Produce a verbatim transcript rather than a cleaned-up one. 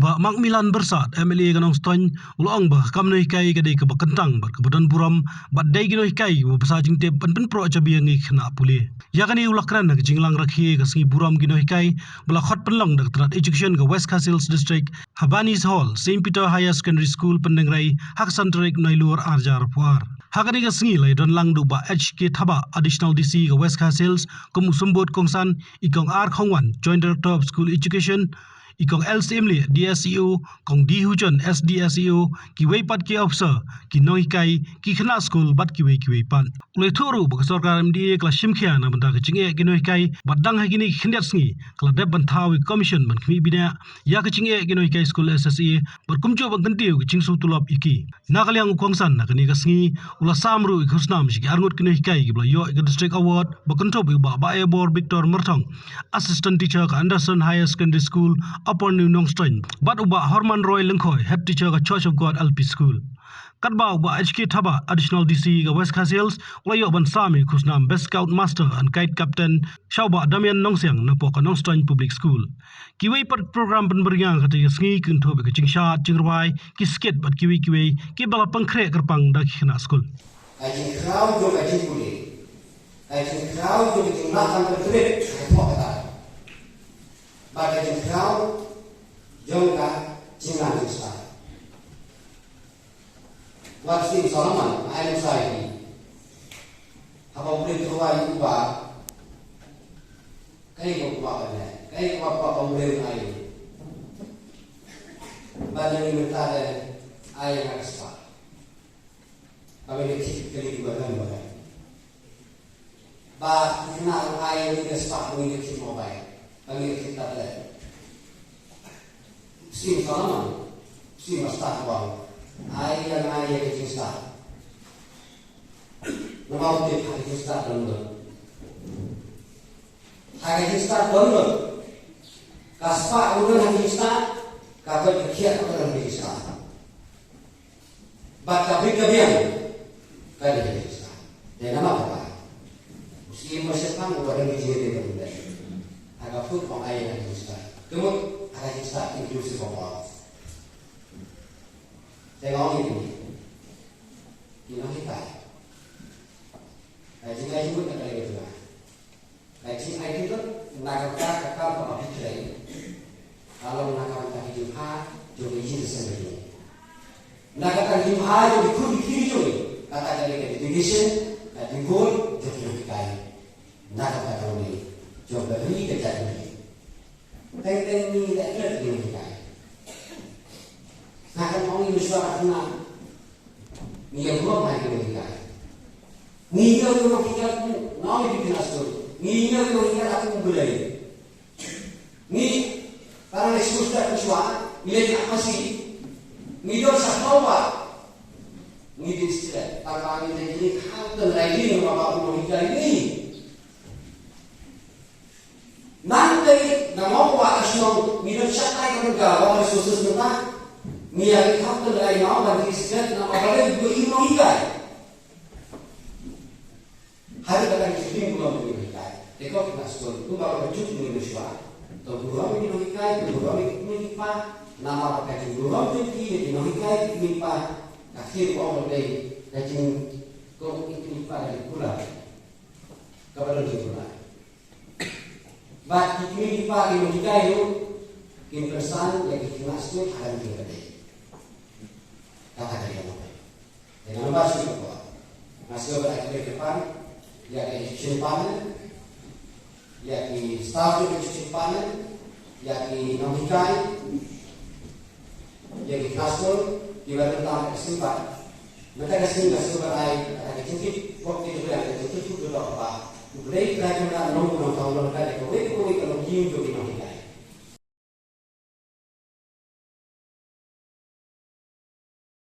Bah Macmillan Byrsat, M L A ka Nongstoiñ, u la ong ba ka kam nonghikai ka dei kaba kyntang bad kaba don burom, bad dei ki nonghikai kiba bsa jingtip ban pynpro chabi ïa ngi ki khynnah pule. Ïa kane u la kren ha ka jinglang rakhe ka sngi burom ki nonghikai ba la khot pynlong da ka tnat education ka West Khasi Hills District ha Bani's Hall, Saint Peter Higher Secondary School, Pyndengrei, ha ka san tarik Nailur ar hajar arphew ar. Ha kane ka sngi la ïadon lang da u Bah H K Thabah, Additional D C ka West Khasi Hills, kum u symbud kongsan, i Kong R Khongwan, Joint Director of School Education, i Kong L C Imlieh, D S E O, Kong D Hujon, S D S E O, kiwei pat ki officer, ki nonghikai, ki khynnah skul bad kiwei kiwei pat. U la ïathuh ruh ba ka sorkar M D A ka la shim khia na bynta ka jingeh ki nonghikai, bad dang ha kine ki khyndiat sngi ka la dep ban thaw ïa ka commission ban khmih bniah ïa ka jingeh ki nonghikai skul S S A, bad kumjuh ban kyntiew ka jingsiew tulop ïa ki. Na ka liang u kongsan, ha kane ka sngi u la sam ruh ïa ka khusnam sha ki arngut ki nonghikai kiba la ïoh ïa ka District Award, ba kynthup ïa u Bah Baebor Victor Myrthong, Assistant Teacher ka Anderson Higher Secondary School, Upper New Nongstoiñ, bad u Bah Horman Roy Lyngkhoi, Head Teacher ka Church of God L P School. Katba u Bah H K Thabah, Additional D C ka West Khasi Hills, u la ïoh ban sam ïa ka khusnam Best Scout Master and Guide Captain sha u Bah Damian Nongsiang napoh ka Nongstoiñ Public School. Kiwei pat ki program pynbyrngia ha kata ka sngi ki kynthup ïa ka jingshad, jingrwai, ki skit bad kiwei kiwei kiba la pynkhreh kyrpang da ki khynnah skul. Ka jingkhraw jong ka jingpule, ka jingkhraw jong ka jinglah ban pyntrei ha ka pyrthei, bad ka jingkhraw jong ka jinglah jingstad. Wat sien Solomon, ai ym sai hi. Haba u Blei u thrang ïa u bah, kaei ba u bah ban leh, kaei ba u bah u Blei u ai. Ba dei mynta de ai ïa nga ka spah. Ba ngi ïa thied kali ki ba don ba don. Ba ki khynnah ruh ai ïa ngi ka spah ba ngi ïa thied mobile, ba ngi ïa thied tablet. Sien Solomon, sien ba stad u ong, ai ïa nga ïa ka jingstad. Namar u tip ha ka jingstad don lut. Ha ka jingstad don lut. Ka spah ruh don ha ka jingstad, ka beit ka khiah ruh don ha ka jingstad. Bad ka bit ka biang ka dei ka jingstad. Dei namar kata, u Syiem ba shyrkhei u ong ba dei ka jingstad. Ha ka pud u ong ai ka jingstad. Ka mut ha ka jingstad inclusive of all. Te nga ong ïa phi, ki nonghikai, ka jingai jingmut na ka liang jong nga. Ka jingai jingmut na ka bynta ka kam kaba phi trei, ka long na ka bynta ka jingbha jong ka ïing ka sem ka jong ngi. Na ka bynta ka jingbha jong ki khun ki kti jong ngi, kata ka dei ka dedication, ka jingkhuid jong ki nonghikai. Na ka bynta ka long jong ka ri ka jaitbynriew. Teng teng ngi la klet ki nonghikai. Nga khlem ong ïa u shuwa ka khynnah. Ngi ïa burom ha ki nonghikai. Ngi ïa burom ha ki nonghikai, ngi ïa burom ha ki nonghikai. Ngi ïa burom ha ki nonghikai. Ngi para ngi shu start shuwa, ngi ïa ka masi. Ngi don sa hawa. Ngi din stret. Tang ba ngi ïa ka kham ten lai ngi ma ba u nonghikai ngi. Nangta ngi, nga ong ba ka shnong ngi don shatai ka bynta water resources mynta. Ngi ïa ri kham te lei nga ong ba ngi sdang na ba balei ba ïa nonghikai. Hari kata ngi sdang burom ïa nonghikai. Te ko kena skul tu ba ka juk ngi shuwa. To burom ïa nonghikai, to burom ïa nonghikai. Namar ka jingburom ïa nonghikai ngi pa. Ka khie ong ba dei ka jing ko ngi pa dei pula. Kaba don jingpynlait. Bad ki kmie ki kpa ki nonghikai ruh kin pynsan ïa ki khynnah skul ha ka kmie ka dei. Kata ka dei ka long. Te nga namar shu ka por. Nga shu ba ai kmie ki kpa ïa ki education department, ïa ki staff jong education department, ïa ki nonghikai, ïa ki khynnah skul kiba don tang ka sngewbha. Mynta ka sngi nga sngewbha ai kata ka jingkit, pop ki jingkit, ka jingkit tu jong ka ba U Blei u trai jong nga u long u nongthaw nonghikai ïa kawei pa kawei ka longïing jong ki nonghikai.